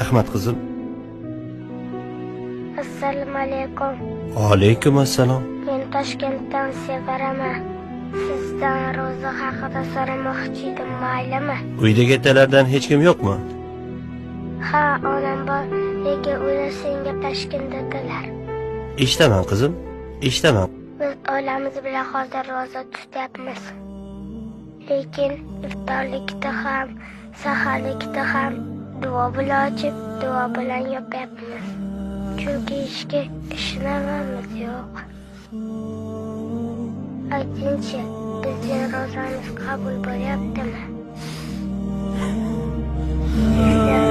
Rahmat qizim. Assalomu alaykum. Alaykum assalom. Men Toshkentdan Sevaraman. Sizdan ro'za haqida so'ramoqchi edim, maylimi? Uydagi kattalardan hech kim yo'qmi? Ha, onam bor, lekin ular senga Toshkentdadilar. Eshitaman qizim, eshitaman. Biz oilamiz bilan hozir ro'za tutyapmiz. Lekin iftorlikda ham, saharlikda ham duo bilan ochib, duo bilan yopyapmiz. Chunki ishga ishlamamiz yo'q. Aytingchi, bizning ro'zamiz qabul bo'lyaptimi? Sizdan